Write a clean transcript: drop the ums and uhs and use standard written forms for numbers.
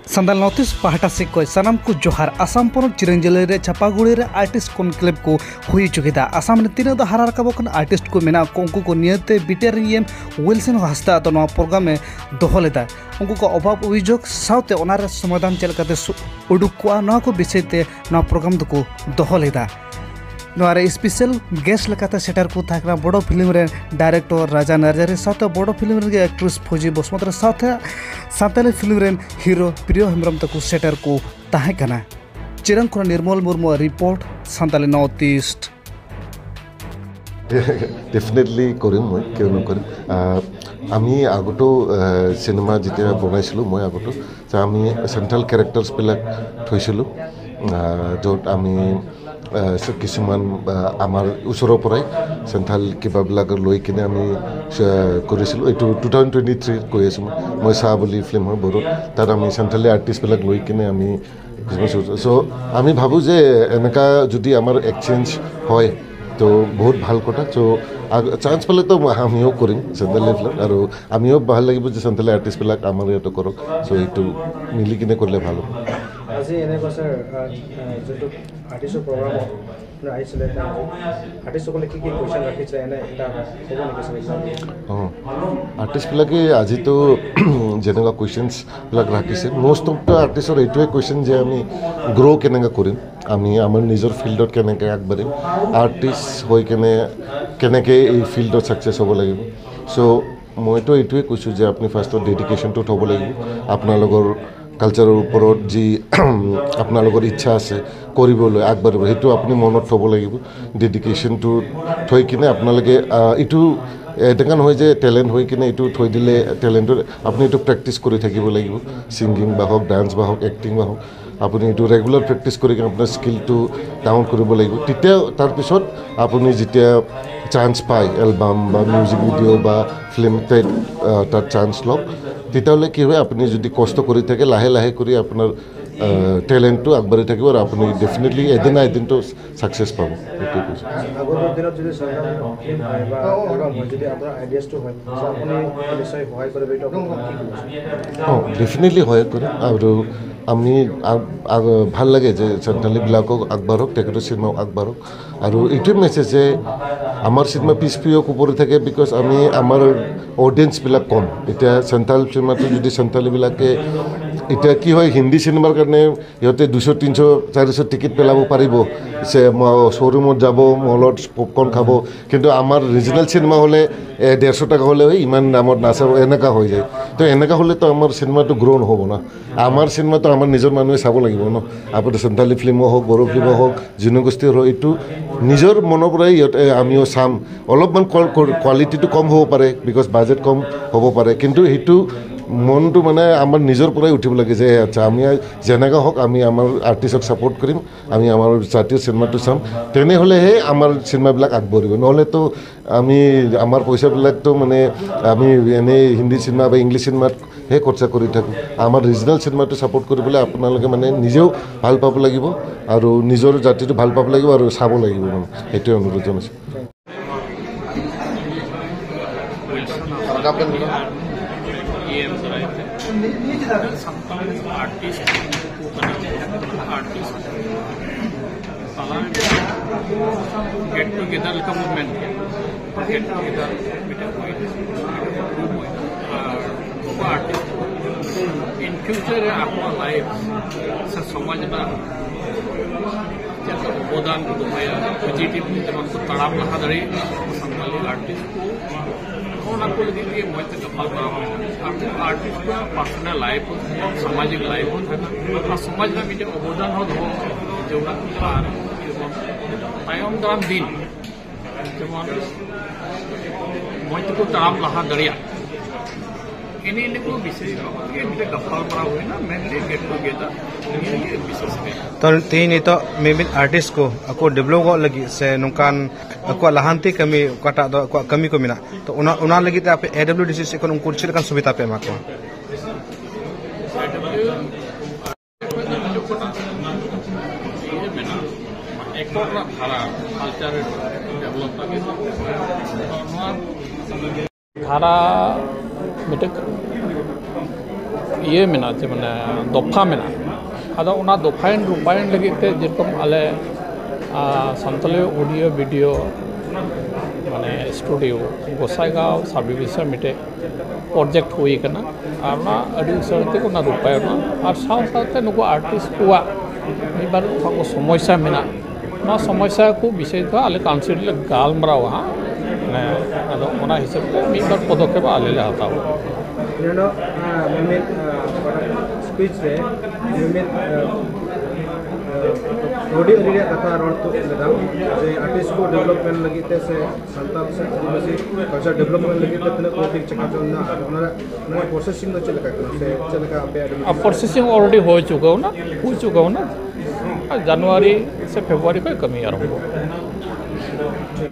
संदाल north पाहटा से कोई सनम को जोहार आसाम पनत चिरंग जिले रे छापागुड़ी रे आर्टिस्ट कॉन्क्लेव को हुई चुकेदा। आसाम रे तीन दो हारा रकाबो कन आर्टिस्ट को मेना को उनको को नियते बिटेर एम विल्सन हास्ता तो नवा प्रोग्राम में दोहो लेदा। उनको को अभाव अभियोग सावते ओनार समाधान चेल कते उडुक को नवा को विषय ते नवा प्रोग्राम दको दोहो लेदा। नवा रे स्पेशल गेस्ट लकाते सेटर को थाकना बड़ो फिल्म रे डायरेक्टर राजा नार्जारी साथे बड़ो फिल्म रे एक्ट्रेस फौजी बसमत रे साथे सांताली फिल्म रे हीरो प्रिय हेम्ब्रम तक सेटर को ताहे कना। चिरंग खन Nirmal Murmu report Santali north east. Definitely কৰিম মই, কিয় নকৰিম। আমি আগতো চিনেমা যেতিয়া বনাইছিলোঁ, মই আগতো আমি চেণ্ট্ৰেল কেৰেক্টাৰ্ছবিলাক থৈছিলোঁ, য'ত আমি কিছুমান আমাৰ ওচৰৰ পৰাই চেণ্ট্ৰেল কিবাবিলাক লৈ কিনে আমি কৰিছিলোঁ। এইটো 2023 কৈ আছোঁ মই, মই চাহ বুলি ফিল্ম হয় বড়োত, তাত আমি চেণ্ট্ৰেলি আৰ্টিষ্টবিলাক লৈ কিনে আমি কিছুমান। চ' আমি ভাবোঁ যে এনেকুৱা যদি আমাৰ এক্সচেঞ্জ হয় তো বহুত ভাল কথা। চ' চান্স পালেতো আমিও কৰিম চেণ্ট্ৰেলি ফিল্ম, আৰু আমিও ভাল লাগিব যে চেণ্ট্ৰেলি আৰ্টিষ্টবিলাক আমাৰ ইয়াতো কৰক। চ' এইটো মিলি কিনে কৰিলে ভাল হ'ব। আজি এনেকুৱা ছাৰ যোনটো আৰ্টিষ্টৰ প্ৰগ্ৰামত আহিছিলে, আৰ্টিষ্টসকলে কি কি কুৱেশ্যন ৰাখিছে এনে এটা ক'ব নেকি ছাৰ? অঁ, আৰ্টিষ্টবিলাকে আজিতো যেনেকুৱা কুৱেশ্যনছবিলাক ৰাখিছে, মষ্ট অফ the আৰ্টিষ্টৰ এইটোৱে কুৱেশ্যন যে আমি গ্ৰ' কেনেকৈ কৰিম, আমি আমাৰ নিজৰ ফিল্ডত কেনেকৈ আগবাঢ়িম, আৰ্টিষ্ট হৈ কেনে কেনেকৈ এই ফিল্ডত ছাকচেছ হ'ব লাগিব। চ' মইতো এইটোৱে কৈছোঁ যে আপুনি ফাৰ্ষ্টত ডেডিকেশ্যনটো থ'ব লাগিব, আপোনালোকৰ কালচাৰৰ ওপৰত যি আপোনালোকৰ ইচ্ছা আছে কৰিবলৈ আগবাঢ়িব, সেইটো আপুনি মনত থ'ব লাগিব। ডেডিকেশ্যনটো থৈ কিনে আপোনালোকে এইটো এনেকুৱা নহয় যে টেলেণ্ট হৈ কিনে এইটো থৈ দিলে, টেলেণ্টৰ আপুনি এইটো প্ৰেক্টিছ কৰি থাকিব লাগিব। ছিংগিং বা হওক, ডান্স বা হওক, এক্টিং বা হওক, আপুনি এইটো ৰেগুলাৰ প্ৰেক্টিছ কৰি কিনে আপোনাৰ স্কিলটো ডাউন কৰিব লাগিব। তেতিয়া তাৰপিছত আপুনি যেতিয়া চান্স পায় এলবাম বা মিউজিক ভিডিঅ' বা ফিল্ম তাত চান্স লওক, তেতিয়াহ'লে কি হয়, আপুনি যদি কষ্ট কৰি থাকে লাহে লাহে কৰি আপোনাৰ টেলেণ্টটো আগবাঢ়ি থাকিব আৰু আপুনি ডেফিনেটলি এদিন না এদিনটো ছাকচেছ পাব। সেইটোৱে কৈছোঁ। আগন্তুক দিনত যদি ফিল্ম হয় বা এলবাম হয়, যদি আপোনাৰ আইডিয়াছটো হয়, আপুনি নিশ্চয় সহায় কৰিব, এইটো আপুনি কি ক'ব? অঁ, ডেফিনেটলি সহায় কৰিম। আৰু আমি ভাল লাগে যে চেণ্ট্ৰেলিবিলাকক আগবাঢ়ক, তেখেতৰ চিনেমাও আগবাঢ়ক। আৰু এইটোৱে মেছেজ যে আমাৰ চিনেমা পিছ পৰি থাকে because আমি আমাৰ অডিয়েঞ্চবিলাক কম। এতিয়া চেণ্ট্ৰেল চিনেমাটো যদি চেণ্ট্ৰেলবিলাকে এতিয়া কি হয়, হিন্দী চিনেমাৰ কাৰণে সিহঁতে 200 300 400 টিকেট পেলাব পাৰিব, শ্ব'ৰুমত যাব, মলত পপকৰ্ণ খাব, কিন্তু আমাৰ ৰিজনেল চিনেমা হ'লে 150 টকা হ'লে ইমান দামত নাচাব, এনেকুৱা হৈ যায়। তো এনেকুৱা হ'লেতো আমাৰ চিনেমাটো গ্ৰ' নহ'ব না। আমাৰ চিনেমাটো আমাৰ নিজৰ মানুহে চাব লাগিব ন। আপোনাৰ চেণ্ট্ৰেলি ফিল্মো হওক, বড়ো ফিল্মো হওক, জনগোষ্ঠীৰ হওক, এইটো নিজৰ মনৰ পৰাই সিহঁতে আমিও চাম। অলপমান কোৱালিটিটো কম হ'ব পাৰে because budget কম হ'ব পাৰে, কিন্তু সেইটো মনটো মানে আমাৰ নিজৰ পৰাই উঠিব লাগে যে আচ্ছা আমি যেনেকুৱা হওক আমি আমাৰ আৰ্টিষ্টক ছাপোৰ্ট কৰিম, আমি আমাৰ জাতীয় চিনেমাটো চাম, তেনেহ'লেহে আমাৰ চিনেমাবিলাক আগবাঢ়িব। নহ'লেতো আমি আমাৰ পইচাবিলাকতো মানে আমি এনেই হিন্দী চিনেমা বা ইংলিছ চিনেমাতহে খৰচা কৰি থাকোঁ। আমাৰ ৰিজনেল চিনেমাটো ছাপোৰ্ট কৰিবলৈ আপোনালোকে মানে নিজেও ভাল পাব লাগিব আৰু নিজৰ জাতিটো ভাল পাব লাগিব আৰু চাব লাগিব, মানে সেইটোৱে অনুৰোধ জনাইছোঁ। आर्टिस्ट आर्टिस्ट गेट टुगेदर का movement, get together artist in future आपका लाइफ से समाज अवदान को दोया पॉजिटिव जेमन को तड़ाम लहा दाड़े संताली आर्टिस्ट को को लगी मज ते गपालमाराव आर्टिस्ट को पर्सनल लाइफ सामाजिक लाइफ और समाज में मिटे अवदान हो दो जेवड़ा तायम दाराम दिन जेमन मज ते को तड़ाम लहा दाड़िया इन्हें इन्हें को विशेष मिटे गपालमाराव हुईना मेनली गेट टुगेदर विशेष में। तो तीन नितो मिमिद आर्टिस्ट को अको डेवलप लगी से नोंकान अको लहांती कमी ओकाटा दो अको कमी को मेना, तो ओना ओना लगी ते आपे एडब्ल्यूडीसी से कोन उनको चेद लेकान सुविधा पे एमा को? कालचार डेवलप लगी धारा मिटे ᱤᱭᱟᱹ ᱢᱮᱱᱟᱜᱼᱟ ᱪᱮ ᱢᱟᱱᱮ ᱫᱚᱯᱷᱟ ᱢᱮᱱᱟᱜᱼᱟ ᱟᱫᱚ ᱚᱱᱟ ᱫᱚᱯᱷᱟᱭᱮᱱ ᱨᱩᱯᱟᱭᱚᱱ ᱞᱟᱹᱜᱤᱫ ᱛᱮ ᱡᱮᱨᱚᱠᱚᱢ ᱟᱞᱮ ᱥᱟᱱᱛᱟᱞᱤ ᱚᱰᱤᱭᱳ ᱵᱷᱤᱰᱤᱭᱳ ᱢᱟᱱᱮ ᱥᱴᱩᱰᱤᱭᱳ ᱜᱚᱸᱥᱟᱭᱜᱟᱸᱣ ᱥᱟᱵ ᱰᱤᱵᱷᱤᱥᱚᱱ ᱢᱤᱫᱴᱮᱡ ᱯᱨᱚᱡᱮᱠᱴ ᱦᱩᱭ ᱟᱠᱟᱱᱟ ᱟᱨ ᱚᱱᱟ ᱟᱹᱰᱤ ᱩᱥᱟᱹᱨᱟ ᱛᱮᱜᱮ ᱚᱱᱟ ᱨᱩᱯᱟᱭᱚᱱᱚᱜᱼᱟ ᱟᱨ ᱥᱟᱶ ᱥᱟᱶᱛᱮ ᱱᱩᱠᱩ ᱟᱨᱴᱤᱥᱴ ᱠᱚᱣᱟᱜ ᱢᱤᱫ ᱵᱟᱨ ᱚᱠᱟ ᱥᱚᱢᱚᱥᱥᱟ ᱢᱮᱱᱟᱜ ᱱᱚᱣᱟ ᱥᱚᱢᱚᱥᱥᱟ ᱠᱚ ᱵᱤᱥᱚᱭ ᱫᱚ ᱟᱞᱮ ᱠᱟᱣᱩᱱᱥᱤᱞ ᱨᱮᱞᱮ ᱜᱟᱞᱢᱟᱨᱟᱣᱟ ᱦᱟᱸᱜ ᱢᱟᱱᱮ ᱟᱫᱚ ᱚᱱᱟ ᱦᱤᱥᱟᱹᱵ ᱛᱮ ᱢᱤᱫ ᱵᱟᱨ ᱯᱚᱫᱚᱠᱷᱮᱯ ᱟᱞᱮ ᱞᱮ ᱦᱟᱛᱟᱣᱟ। ᱢᱤᱢᱤᱫ ᱥᱯᱤᱪ ᱨᱮ ᱢᱤᱢᱤᱫ ᱠᱟᱹᱣᱰᱤ ᱟᱹᱨᱤ ᱨᱮᱭᱟᱜ ᱠᱟᱛᱷᱟ ᱨᱚᱲ ᱛᱩᱫ ᱞᱮᱫᱟᱢ ᱡᱮ ᱟᱨᱴᱤᱥᱴ ᱠᱚ ᱰᱮᱵᱷᱞᱚᱯᱢᱮᱱᱴ ᱞᱟᱹᱜᱤᱫ ᱛᱮ ᱥᱮ ᱥᱟᱱᱛᱟᱞ ᱥᱮ ᱟᱹᱫᱤᱵᱟᱹᱥᱤ ᱠᱟᱞᱪᱟᱨ ᱰᱮᱵᱷᱞᱚᱯᱢᱮᱱᱴ ᱞᱟᱹᱜᱤᱫ ᱛᱮ ᱛᱤᱱᱟᱹᱜ ᱠᱟᱹᱣᱰᱤ ᱪᱟᱠᱟ ᱪᱚᱞᱱᱟ ᱟᱨ ᱚᱱᱟ ᱨᱮᱭᱟᱜ ᱯᱨᱚᱥᱮᱥᱤᱝ ᱫᱚ ᱪᱮᱫ ᱞᱮᱠᱟ ᱠᱟᱱᱟ ᱥᱮ ᱪᱮᱫ ᱞᱮᱠᱟ ᱟᱯᱮ ᱯᱨᱚᱥᱮᱥᱤᱝ ᱚᱞᱨᱮᱰᱤ ᱦᱩᱭ ᱪᱩᱠᱟᱹᱣᱱᱟ ᱡᱟᱱᱩᱣᱟᱨᱤ ᱥᱮ ᱯᱷᱮᱵᱨᱩᱣᱟᱨᱤ ᱠᱷᱚᱱ ᱠᱟᱹᱢᱤ ᱟᱨᱟᱢᱵᱷᱚ।